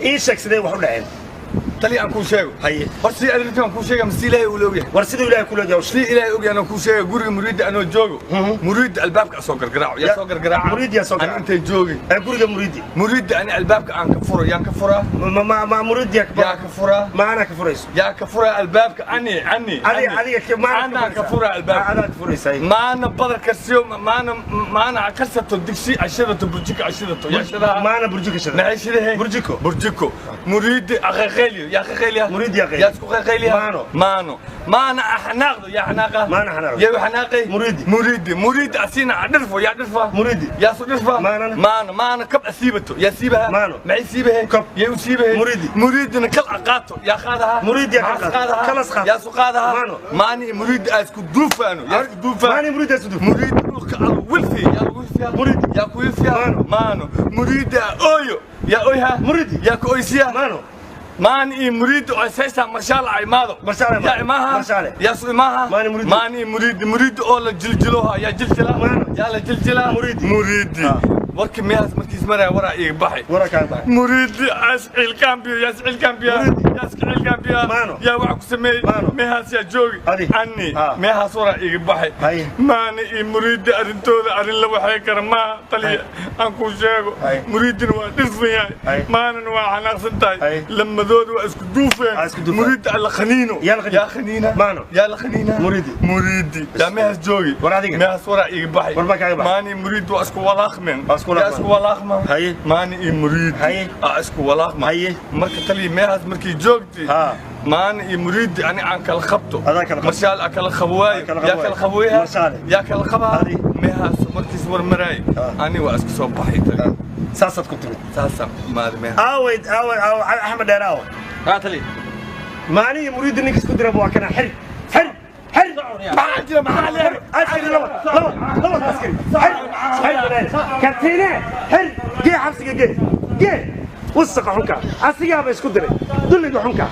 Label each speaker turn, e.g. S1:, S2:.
S1: Ii sheeg sidee wax u dhaceen.
S2: Tali aan kuu sheego.
S1: Haye.
S2: Hor si adrinta aan kuu sheega, masi Ilaahay uu leeyahay?
S1: War siduu Ilaahay kula jawaab.
S2: Si Ilaahay ogyahay aan kuu sheega, guriga Muriidda anoo joogo, Muriidda albaabka soo gargaraaco. Yaa soo gargaraaca?
S1: Muriid yaa soo
S2: Ani
S1: garaaca.
S2: Intay joogay?
S1: Ee guriga Muriidi.
S2: Muriidda ani albaabka aan ka furo, yaan ka furaa?
S1: Ma Muriidi yaa?
S2: Yaa ka furaa?
S1: Ma anaa ka furayso?
S2: Yaa ka furaa albaabka? Ani ani.
S1: Adiga adiga maana?
S2: Anaa ka furaa albaabka.
S1: Adaa ka furaysaa.
S2: Maana badar karsiyo, maana maana karsato digsi ashidato, burjiko ashidato, yaa shidaha?
S1: Maana burjiko shada.
S2: Maxay shidahe?
S1: Burjiko.
S2: Burjiko. Muriidi aqaqayliyo, yaa qaqayliya?
S1: Muriidi yaa qayliya.
S2: Yaa isku qaqayliya?
S1: Maano.
S2: Maano maana axnaaqdo, yaa xanaaqa?
S1: Maana xanaaqdo.
S2: Yaa xanaaqay?
S1: Muriidi.
S2: Muriidi. Muriidi asina dhirfo, yaa dhirfa?
S1: Muriidi.
S2: Yaa su dhirfa?
S1: Maanana.
S2: Maano maana kab asiibato, yaa siibaha?
S1: Maano.
S2: Maxay siibahe?
S1: Kab.
S2: Yaa u siibahe?
S1: Muriidi.
S2: Muriidina kal aqaato, yaa qaadaha?
S1: Muriidi yaa kal
S2: Maxaas
S1: qaato?
S2: qaadaha?
S1: Kalas qaato.
S2: Yaa su qaadaha?
S1: Maano.
S2: Maani Muriidi aa isku duufaano, yaa isku duufaa?
S1: Maani Muriidi isku duuf.
S2: Muriidi dhulka al wilfi, yaa lagu wilfiya?
S1: Muriidi.
S2: Yaa ku wilfiya?
S1: Maano.
S2: Maano. Muriidi aa ooyo, yaa oyha?
S1: Muriidi.
S2: Yaa ku oysiya?
S1: Maano.
S2: Maani iyo Muriidi oo isaysaa, Marshaal a imaado.
S1: Marshaal imaado.
S2: Yaa imaaha?
S1: Marshaale.
S2: Yaa su imaaha?
S1: Maani Muriidi.
S2: Maani iyo Muriidi. Muriidi oo la jiljiloha, yaa jiljila?
S1: Maano.
S2: Yaa la jiljilaa?
S1: Muriidi.
S2: Muriidi.
S1: Ah.
S2: Warki miyaas markiis maraya waraa iiga baxay.
S1: Wara kaa baxay.
S2: Muriidi as cilkaambiyo, yaa cilkaambiya?
S1: Muriidi.
S2: Yaa iska cilkaambiya?
S1: Maano.
S2: Yaa wax ku sameeyey?
S1: Maano.
S2: Meehaas yaa joogi?
S1: Adi.
S2: Ani.
S1: Ah.
S2: Meehaas waraa iiga baxay.
S1: Haye.
S2: Maani iyo Muriidi arrintooda arrin la waxay kara maaha, taliya aan kuu sheego.
S1: Haye.
S2: Muriidina waa dhirfan yahay.
S1: Haye.
S2: Maanana waa xanaaqsan tahay.
S1: Haye.
S2: Lamadooda waa isku duufeen.
S1: Waa isku duufeen.
S2: Muriidi alla khaniino.
S1: Yaa la khaniino.
S2: Yaa khaniina?
S1: Maano.
S2: Yaa la khaniina?
S1: Muriidi.
S2: Muriidi yaa meehaas joogi?
S1: War adiga.
S2: Meehaas waraa iiga baxay.
S1: War baa kaaga baxay.
S2: Maani iyo Muriidi waa isku walaaqmeen.
S1: Waa isku
S2: Yaa isku walaaqma?
S1: Haye.
S2: Maani iyo Muriidi
S1: Haye.
S2: aa isku walaaqma.
S1: Haye.
S2: Marka taliya meehaas markii joogtay,
S1: Ha.
S2: maani iyo Muriidi ani aan kala qabto.
S1: Adaa kala qabto.
S2: Marshaal aa kala qabo waayo.
S1: Aa kala
S2: Yaa
S1: qabo
S2: kala
S1: waayo.
S2: qabweeha?
S1: Marshaale.
S2: Yaa kala qabaa?
S1: Adi.
S2: Meehaas markiis war maraay,
S1: Ha.
S2: ani waa isku soo baxay taliya.
S1: Saasaad ku timid.
S2: Saasaan ku imaaday meeha.
S1: Aaway aaway aaway Axmed Dheer, aaway?
S3: Haa tali.
S1: Maani iyo Muriidi ninka isku diraba waa kana. Xir, xir, xir.
S2: Maxaa jira? Maxaa leeyahay?
S1: Askari laba laba laba askari, xir, xir banaani kartiine, xir, gee xabsiga, gee, gee wasaqa xunka, asigaaba isku diray dulliga xunka.